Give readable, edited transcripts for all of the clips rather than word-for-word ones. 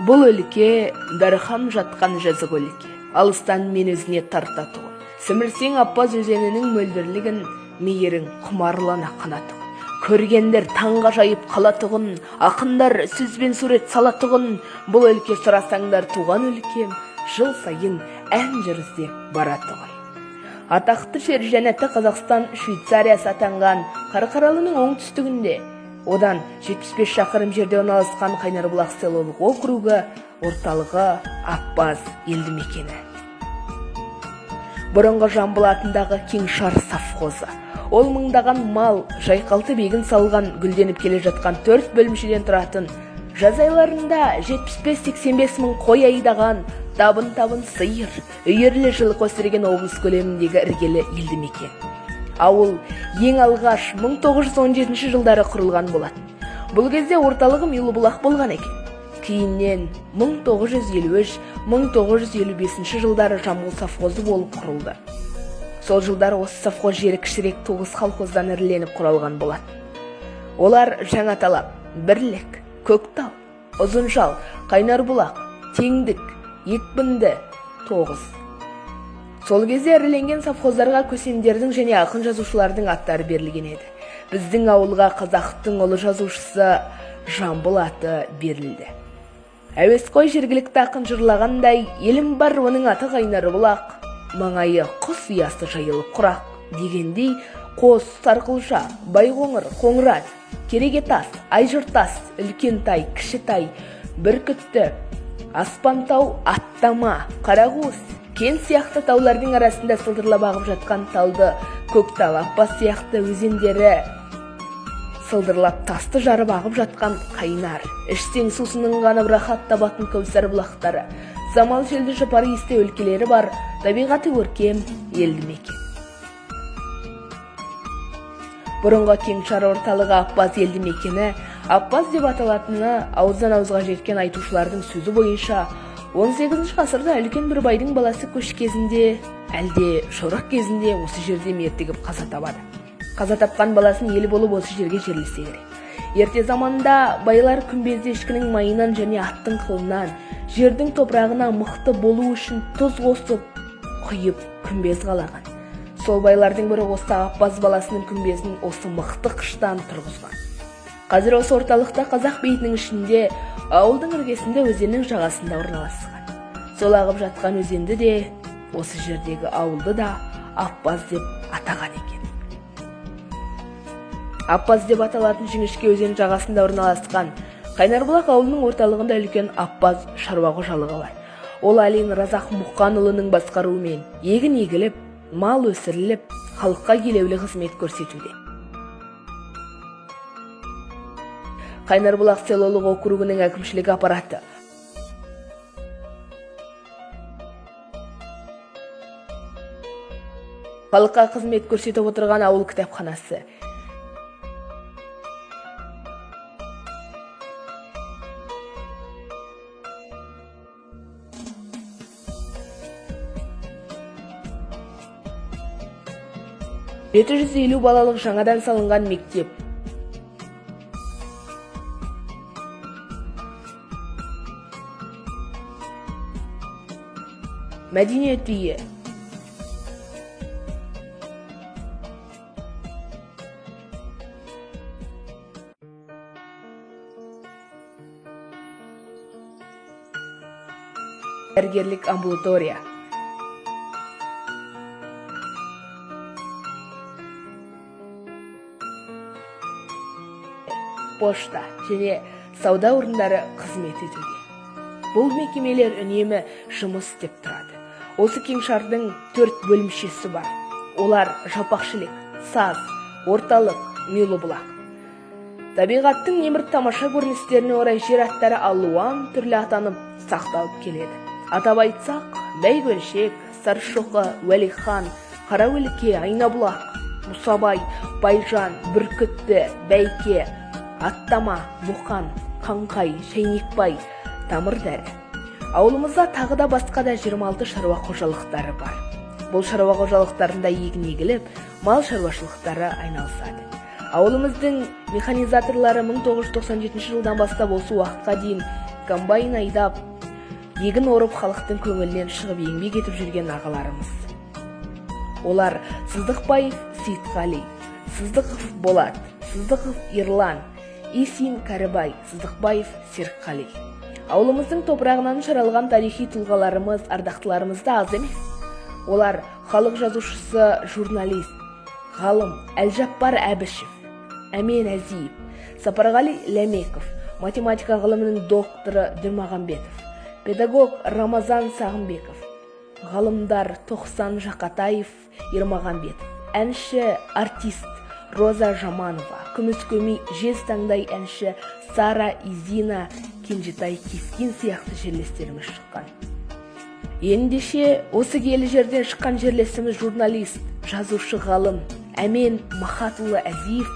Бұл өлке дархан жатқан жазық өлке, алыстан мен өзіне тартатұғын. Сімірсең Аппаз өзенінің мөлдірлігін, мейірің құмарлана қанатұғын. Көргендер таңғажайып қалатұғын, ақындар сөзбен сурет салатұғын. Бұл өлке сұрасаңдар туған өлкем, жыл сайын ән жыр іздеп баратұғын. Атақты жер жәннаты Қазақстан Швейцариясы атанған Қарқаралының оңтүстігінде, одан 75 шақырым жерде орналасқан Қайнарбұлақ селолық округі, орталығы Аппаз елді мекені. Бұрынғы Жамбыл атындағы Кеңшар совхозы. Ол мыңдаған мал, жайқалтып егін салған, гүлденіп келе жатқан 4 бөлімшеден тұратын, жаз айларында 75-85 мың қой айдаған, табын-табын сиыр, үйірлі жылқы өсірген облыс көлеміндегі іргелі елді мекен. Ауыл ең алғаш 1917 жылдары құрылған болатын. Бұл кезде орталығы Милыбұлақ болған екен. Кейіннен 1953-1955 жылдары Жамбыл совхозы болып құрылды. Сол жылдары осы совхоз жері кішірек 9 колхоздан іріленіп құралған болатын. Олар Жаңа Талап, Бірлік, Көктал, Ұзынжал, Қайнарбұлақ, Теңдік, Екпінді, 9. Сол кезде іріленген совхоздарға көсемдердің және ақын жазушылардың аттары берілген еді. Біздің ауылға қазақтың ұлы жазушысы Жамбыл аты берілді. Әуесқой жергілікті ақын жырлағандай, елім бар, оның аты Қайнарбұлақ, маңайы құс ұясы жайылып құрақ дегендей, Қос, Сарқылжа, Байқоңыр, Қоңырат, Керегетас, Айжыртас, Үлкен Тай, Кіші Тай, Бүркітті, Аспантау, Аттама, Қарақуыс, Кен сияқты таулардың арасында сылдырлап ағып жатқан Талды, Көктал, Аппаз сияқты өзендері сылдырлап тасты жарып ағып жатқан Қайнар, ішсең сусынын қанып рахат табатын Кәусар бұлақтары, самал желді жұпар иісті өлкелері бар, табиғаты көркем елді мекен. Бұрынғы кеңшар орталығы Аппаз елді мекені Аппаз деп аталатыны ауыздан ауызға жеткен айтушылардың сөзі бойынша 18 ғасырда үлкен бір байдың баласы көш кезінде, әлде жорық кезінде осы жерде мертігіп қаза табады. Қаза тапқан баласын ел болып осы жерге жерлесе керек. Ерте заманда байлар күмбезді ешкінің майынан және аттың қылынан, жердің топырағына мықты болу үшін тұз қосып құйып күмбез қалаған. Сол байлардың бірі осы Аппаз баласының күмбезін осы мықты қыштан тұрғызған. Қазір осы орталықта қазақ бейітінің ішінде, ауылдың іргесінде өзеннің жағасында орналасқан. Сол ағып жатқан өзенді де, осы жердегі ауылды да Аппаз деп атаған екен. Аппаз деп аталатын жіңішке өзен жағасында орналасқан Қайнарбұлақ ауылының орталығында үлкен Аппаз шаруа қожалығы бар. Ол Алин Разақ Мұқанұлының басқаруымен егін егіліп, мал өсіріліп, халыққа елеулі қызмет көрсетуде. Қайнарбұлақ селолық округінің әкімшілік аппараты. Халыққа қызмет көрсетіп отырған ауыл кітапханасы. 750 балалық жаңадан салынған мектеп. Мәдениет үйі. Дәрігерлік амбулатория. Пошта және сауда орындары қызмет етуде. Бұл мекемелер үнемі жұмыс істеп тұрады. Осы кеңшардың 4 бөлімшесі бар. Олар Жалпақшілік, Саз, Орталық, Милыбұлақ. Табиғаттың небір тамаша көріністеріне орай жер аттары алуан түрлі атанып сақталып келеді. Атап айтсақ, Бәйгөлшек, Сарышоқы, Уәлихан, Қараөлке, Айнабұлақ, Мұсабай, Байжан, Бүркітті, Бәйке, Аттама, Мұқан, Қаңқай, Шәйнекбай, Тамырдәрі. Ауылымызда тағы да басқа да 26 шаруа қожалықтары бар. Бұл шаруа қожалықтарында егін егіліп, мал шаруашылықтары айналысады. Ауылымыздың механизаторлары 1997 жылдан бастап осы уақытқа дейін комбайн айдап, егін орып, халықтың көңілінен шығып еңбек етіп жүрген ағаларымыз. Олар: Сыздықбаев Сейітқали, Сыздықов Болат, Сыздықов Ерлан, Исин Кәрібай, Сыздықбаев Серікқали. Ауылымыздың топырағынан жаралған тарихи тұлғаларымыз, ардақтыларымыз да аз емес. Олар: халық жазушысы, журналист, ғалым Әлжаппар Әбішев, Әмен Әзиев, Сапарғали Ләмеков, математика ғылымының докторы Дүрмағамбетов, педагог Рамазан Сағымбеков, ғалымдар Тоқсан Жақатаев, Ермағанбетов, әнші, артист Роза Жаманова, күміс көмей жез таңдай әнші Сара Изина, Кенжетай Кескин сияқты жерлестеріміз шыққан. Ендеше, осы киелі жерден шыққан жерлесіміз, журналист, жазушы, ғалым Әмен Махатұлы Әзиев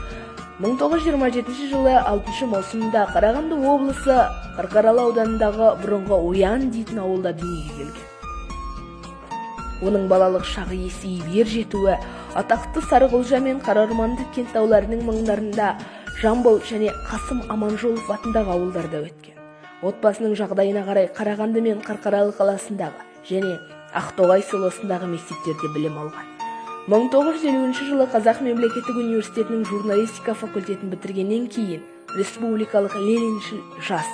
1927 жылы 6 маусымда Қарағанды облысы Қарқаралы ауданындағы бұрынғы Оян дейтін ауылда дүниеге келген. Оның балалық шағы, есейіп ер жетуі атақты Сарықұлжа мен Қараорманды кент тауларының маңдарында, Жамбыл және Қасым Аманжолов атындағы ауылдарда өткен. Отбасының жағдайына қарай Қарағанды мен Қарқаралы қаласындағы және Ақтоғай селосындағы мектептерде білім алған. 1950 жылы Қазақ мемлекеттік университетінің журналистика факультетін бітіргеннен кейін республикалық «Лениншіл жас»,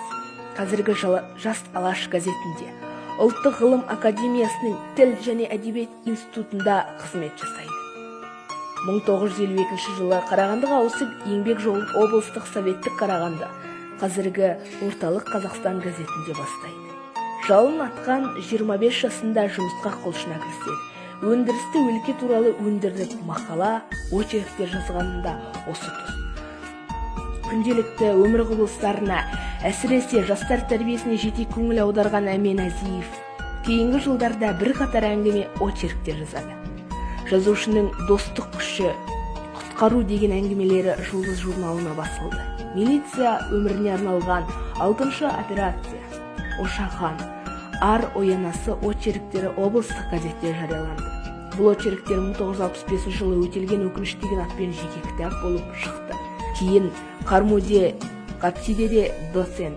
қазіргі «Жас Алаш» газетінде, Ұлттық ғылым академиясының тіл және әдебиет институтында қызмет жасайды. 1952 жылы Қарағандыға ауысып, еңбек жолын облыстық «Советтік Қарағанды», қазіргі «Орталық Қазақстан» газетінде бастайды. Жалын атқан 25 жасында жұмысқа құлшына кіріседі. Өндірісті өлке туралы өндірдік мақала, очерктер жазғанында осы тұс. Күнделікті өмір құбылыстарына, әсіресе жастар тәрбиесіне жете көңіл аударған Әмен Әзиев кейінгі жылдарда бірқатар әңгіме, очерктер жазады. Жазушының «Достық күші», «Құтқару» деген әңгімелері «Жұлдыз» журналына басылды. Милиция өміріне арналған «Алтыншы операция», «Ошаған», «Ар оянасы» очерктері облыстық газетте жарияланды. Бұл очерктер 1965 жылы «Өтелген өкініш» деген атпен жеке кітап болып шықты. Кейін ҚарМУ-де, ҚАБСИ-де де доцент,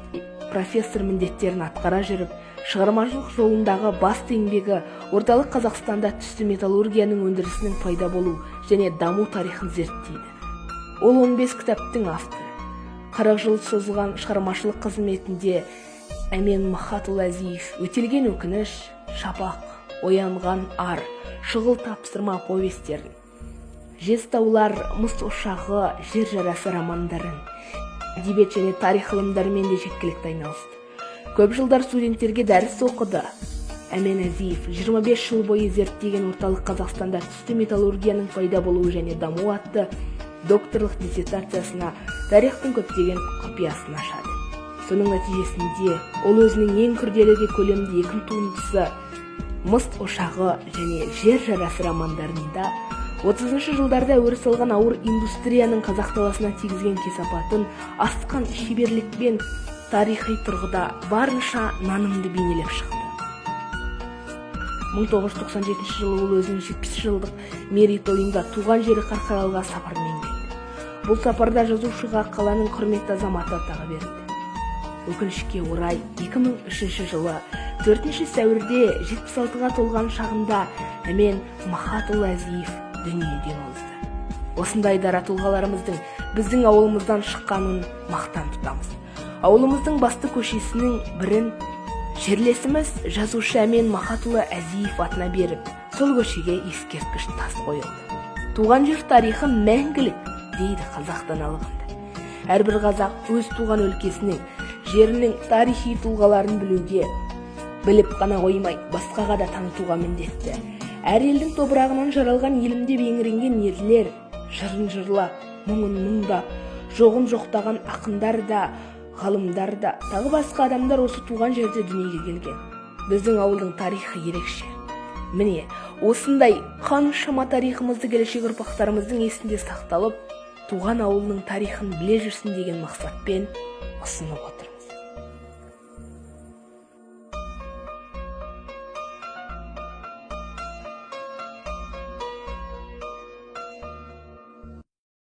профессор міндеттерін атқара жүріп, шығармашылық жолындағы басты еңбегі Орталық Қазақстанда түсті металлургияның өндірісінің пайда болу және даму тарихын зерттейді. Ол 15 кітаптың авторы. 40 жыл созылған шығармашылық қызметінде Әмен Махатұлы Әзиев «Өтелген өкініш», «Шапақ», «Оянған ар», «Шұғыл тапсырма» повестерін, «Жез таулар», «Мыс ошағы», «Жер жарасы» романдарын, әдебиет және тарих ғылымдарымен де жеткілікті айналысты. Көп жылдар студенттерге дәріс оқыды. Әмен Әзиев 25 жыл бойы зерттеген «Орталық Қазақстанда түсті металлургияның пайда болуы және дамуы» атты докторлық диссертациясына тарихтың көптеген құпиясын ашады. Соның нәтижесінде ол өзінің ең күрделі де көлемді екі туындысы, «Мыс ошағы» және «Жер жарасы» романдарында 30 жылдарда өріс алған ауыр индустрияның қазақ даласына тигізген кесапатын асқан шеберлікпен тарихи тұрғыда барынша нанымды бейнелеп шықты. 1997 жылы ол өзінің 70 жылдық мерейтойында туған жері Қарқаралыға сапармен келді. Бұл сапарда жазушыға қаланың құрметті азаматы атағы берілді. Өкінішке орай, 2003 жылы 4 сәуірде 76-ға толған шағында Әмен Махатұлы Әзиев дүниеден озды. Осындай дара тұлғаларымыздың біздің ауылымыздан шыққанын мақтан тұтамыз. Ауылымыздың басты көшесінің бірін жерлесіміз, жазушы Әмен Махатұлы Әзиев атына беріп, сол көшеге ескерткіш тас қойылды. Туған жер тарихы мәңгілік дейді қазақ даналығында. Әрбір қазақ өз туған өлкесінің, жерінің тарихи тұлғаларын білуге, біліп қана қоймай, басқаға да танытуға міндетті. Әр елдің топырағынан жаралған елім деп еңіренген ерлер, жырын жырлап, мұңын мұңдап, жоғын жоқтаған ақындар да, ғалымдар да, тағы басқа адамдар осы туған жерде дүниеге келген. Біздің ауылдың тарихы ерекше. Міне, осындай қаншама тарихымызды келешек ұрпақтарымыздың есінде сақталып, туған ауылының тарихын біле жүрсін деген мақсатпен ұсынып отырмыз.